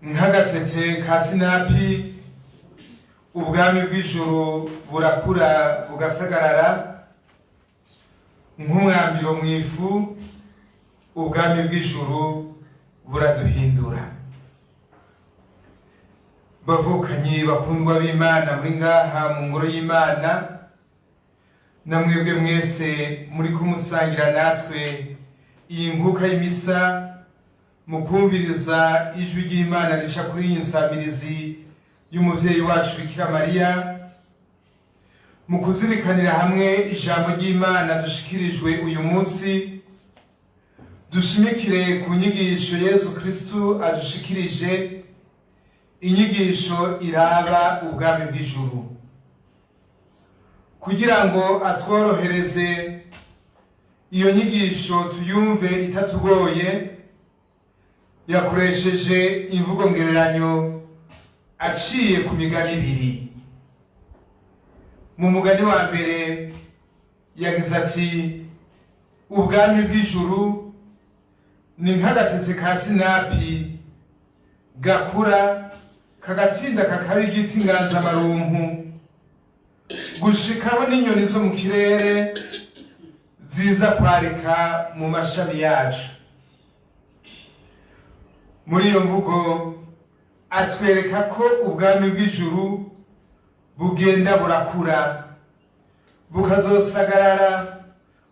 Nk'agatete ka sinapi, ubwami bw'ijuru burakura bugasagarara. Nk'umwambiro mu ifu, ubwami bw'ijuru buraduhindura. Bavukanyi bakundwa b'Imana muri ngaha mu ngoro y'Imana, na mwebwe mwese muri kumusangira natwe iyi nkuka y'imisa, mukumviriza ijwi ry'Imana rica kuri iyi nsamirizi y'umuvyeyi wacu Bikira Mariya, mu kuzirikanira hamwe ijambo ry'Imana dushikirijwe uyu munsi, dushimikire ku nyigisho Yezu Kristu adushikirije, inyigisho iraba ubwami bw'ijuru. Kugira ngo atworohereze iyo nyigisho tuyumve itatugoye, yakoresheje imvugo ngereranyo aciye ku migani ibiri. Mu mugani wa mbere yagize ati: "Ubwami bw'ijuru ni nk'agatete ka sinapi gakura kagatinda kakaba igiti nganzamarumpu, gushikaho n'inyoni zo mu kirere ziza kwarika mu mashami yacu." Muri iyo mvugo atwereka ko ubwami bw'ijuru bugenda burakura, bukazosagarara,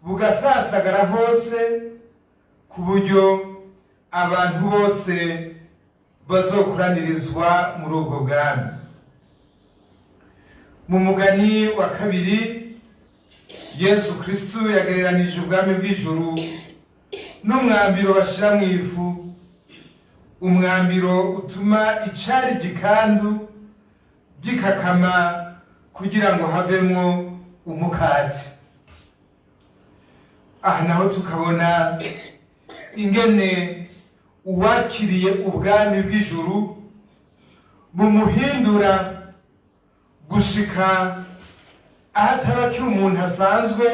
bugasasagara hose, ku buryo abantu bose bazokoranirizwa muri ubwo bwami. Mu mugani wa kabiri, Yesu Kristu yagereranije ubwami bw'ijuru n'umwambiro bashira mu ifu, umwambiro utuma icari gikandu gikakama kugira ngo havemwo umukate. Aha naho tukabona ingene uwakiriye ubwami bw'ijuru bumuhindura gushika aho ataba akiri umuntu asanzwe,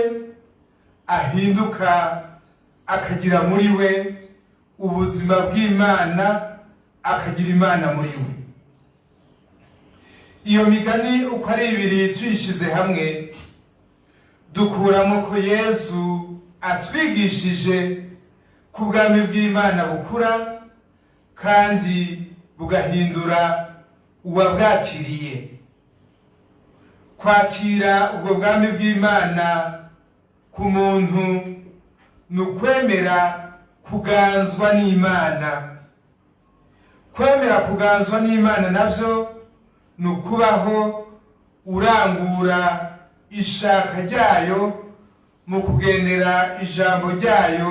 ahinduka akagira muri we ubuzima bw'Imana, akagira Imana muri we. Iyo migani uko ari ibiri tuyishize hamwe, dukuramo ko Yezu atwigishije ku bwami bw'Imana bukura kandi bugahindura uwabwakiriye. Kwakira ubwo bwami bw'Imana ku muntu ni ukwemera kuganzwa n'Imana. Kwemera kuganzwa n'Imana navyo ni ukubaho urangura ishaka ryayo mu kugendera ijambo ryayo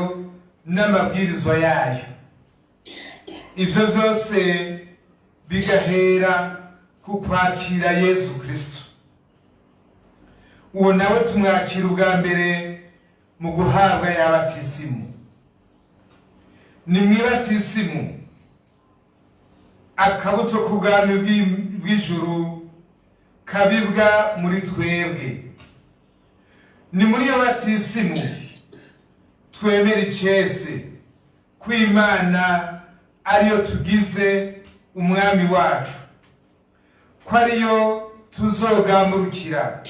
n'amabwirizwa yayo. Ivyo vyose bigahera ku kwakira Yezu Kristu. Uwo nawe tumwakira ubwa mbere mu guhabwa ya batisimu. Ni mw'ibatisimu akabuto k'ubwami bw'ijuru kabibwa muri twebwe. Ni muri iyo batisimu twemera icese ko Imana ariyo tugize umwami wacu, ko ariyo tuzogamburukira,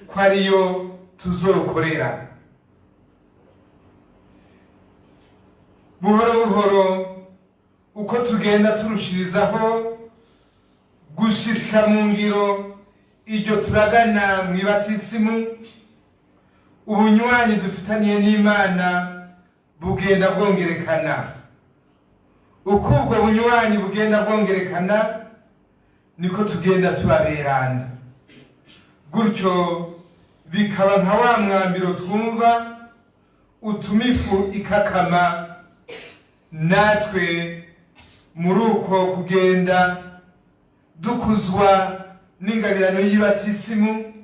ko ariyo tuzokorera. Buhoro buhoro, uko tugenda turushirizaho gushitsa mu ngiro iryo turagana mw'ibatisimu, ubunywanyi dufitaniye n'Imana bugenda bwongerekana. Uko ubwo bunywanyi bugenda bwongerekana, niko tugenda tubaberana, gutyo bikaba nka wa mwambiro twumva utuma ifu ikakama. Natwe muri uko kugenda dukuzwa n'ingabirano y'ibatisimu,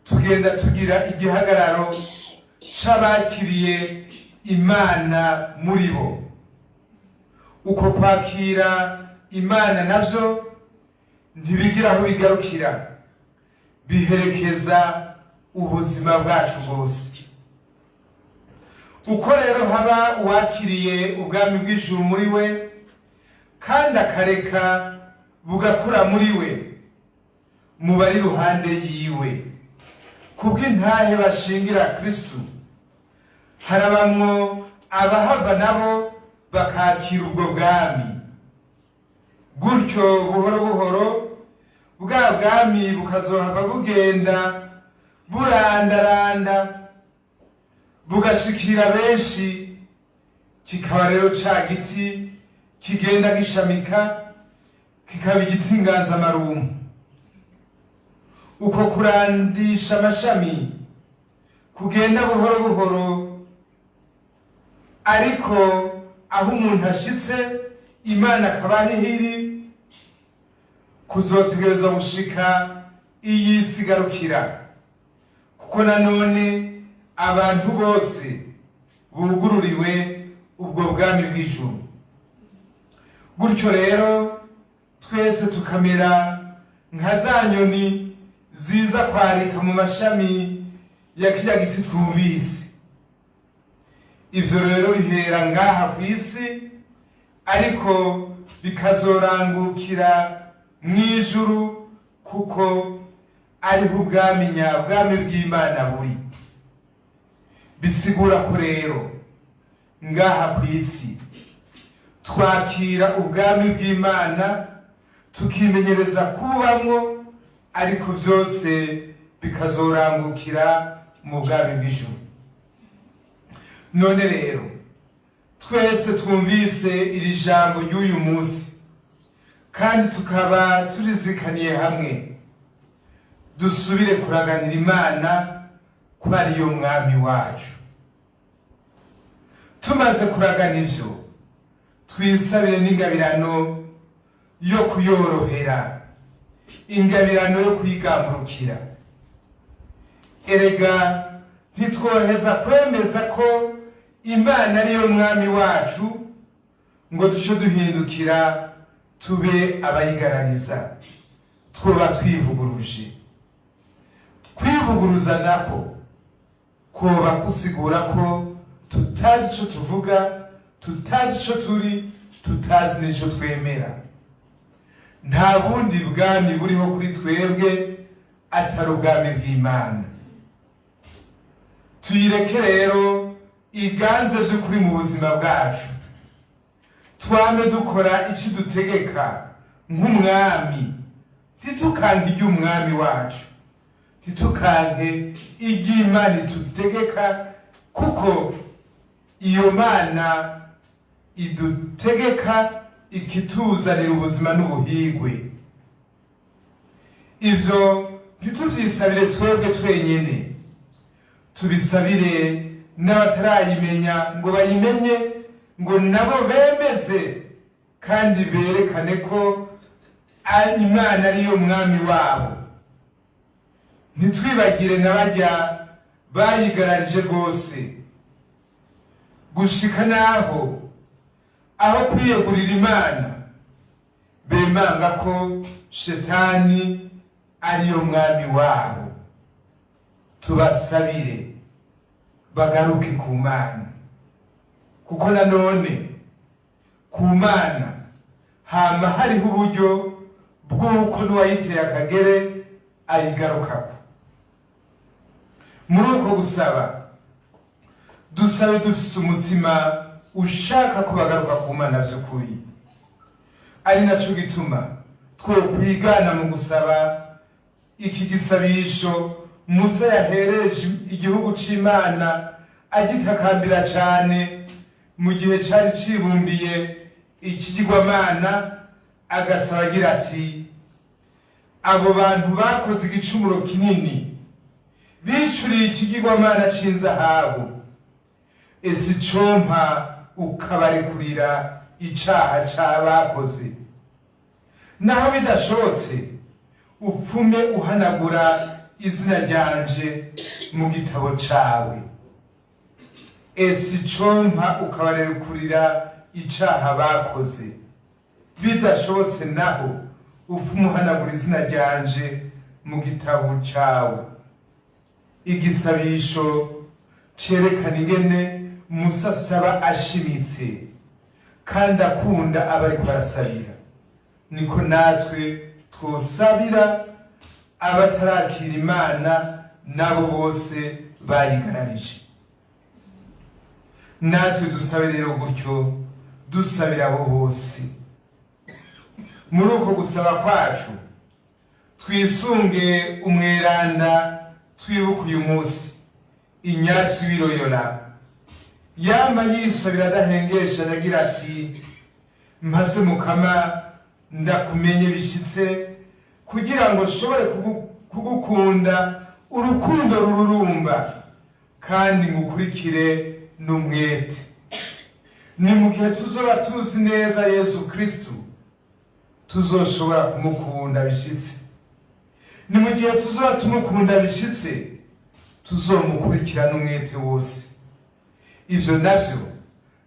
tugenda tugira igihagararo c'abakiriye Imana muri bo. Uko kwakira Imana navyo ntibigira aho bigarukira, biherekeza ubuzima bwacu bwose. Uko rero haba uwakiriye ubwami bw'ijuru muri we Kandi akareka bugakura muri we, mu bari iruhande yiwe, kubw'intahe bashingira Kristu, harabamwo abahava nabo bakakira ubwo bwami. Gutyo buhoro buhoro bwa bwami bukazohava bugenda burandaranda, bugashikira benshi, kikaba rero ca giti kigenda gishamika, kikaba igiti nganzamarumpu. Uko kurandisha amashami kugenda buhoro buhoro, ariko aho umuntu ashitse Imana akaba ariho iri, kuzotegerezwa gushika iyi si igarukira, kuko nanone abantu bose bugururiwe ubwo bwami bw'ijuru. Gutyo rero twese tukamera nka za nyoni ziza kwarika mu mashami ya kirya giti twumvise. Ivyo rero bihera ngaha ku isi, ariko bikazorangukira mw'ijuru, kuko ariho ubwami nyabwami bw'Imana buri. Bisigura ko rero ngaha ku isi twakira ubwami bw'Imana, tukimenyereza kububamwo, ariko byose bikazorangukira mu bwami bw'ijuru. None rero twese twumvise iri jambo ry'uyu munsi kandi tukaba turizikaniye hamwe, dusubire kuraganira Imana ko ariyo mwami wacu. Tumaze kuragana ivyo, twisabire n'ingabirano yo kuyorohera, ingabirano yo kuyigamburukira. Erega ntitwoheza kwemeza ko Imana ariyo mwami wacu ngo duce duhindukira tube abayigarariza. Twoba twivuguruje. Kwivuguruza nako kwoba gusigura ko tutazi ico tuvuga, tutazi ico turi, tutazi n'ico twemera. Nta bundi bwami buriho kuri twebwe atari ubwami bw'Imana. Tuyireke rero iganze vy'ukuri mu buzima bwacu, twame dukora ici dutegeka nk'umwami. Ntitukanke iry'umwami wacu, ntitukanke iry'Imana itutegeka, kuko iyo Mana idutegeka ikituzanira ubuzima n'ubuhigwe. Ivyo ntituvyisabire twebwe twenyene, tubisabire n'abatarayimenya ngo bayimenye, ngo nabo bemeze kandi berekane ko Imana ariyo mwami wabo. Ntitwibagire na barya bayigararije rwose, gushika n'aho aho kwiyegurira Imana bemanga ko Shetani ariyo mwami wabo. Tubasabire bagaruke ku Mana, kuko nanone ku Mana hama hariho uburyo bw'uko n'uwayiteye akagere ayigarukako. Muri uko gusaba, dusabe dufise umutima ushaka ko bagaruka ku Mana vy'ukuri. Ari naco gituma twokwigana mu gusaba iki gisabisho Musa yahereje igihugu c'Imana agitakambira cane mu gihe cari cibumbiye ikigirwamana, agasaba agira ati: "Abo bantu bakoze igicumuro kinini, bicuriye ikigirwamana c'inzahabu. Ese icompa ukabarekurira icaha c'abakoze? Naho bidashobotse, upfume uhanagura izina ryanje mu gitabo cawe." Ese icompa ukabarekurira icaha bakoze? Bidashobotse naho, upfume uhanagura izina ryanje mu gitabo cawe. Igisabisho cerekana ingene Musa asaba ashimitse. Kandi akunda abo ariko arasabira. Niko natwe twosabira abatarakira Imana n'abo bose bayigararije. Natwe dusabe rero gutyo, dusabira abo bose. Muri uko gusaba kwacu, twisunge umweranda twibuka uyu munsi, Inyasi w'i Loyola. Yama yisabira adahengesha, agira ati: "Mpase Mukama, ndakumenye bishitse, kugira ngo nshobore kugukunda urukundo rururumba kandi ngukurikire n'umwete." Ni mu gihe tuzoba tuzi neza Yezu Kristu tuzoshobora kumukunda bishitse. Ni mu gihe tuzoba tumukunda bishitse tuzomukurikira n'umwete wose. Ivyo navyo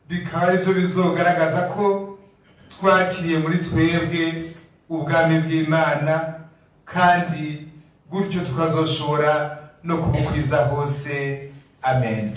bikaba arivyo bizogaragaza ko twakiriye muri twebwe ubwami bw'Imana, kandi gutyo tukazoshobora no kubukwiza hose. Amen.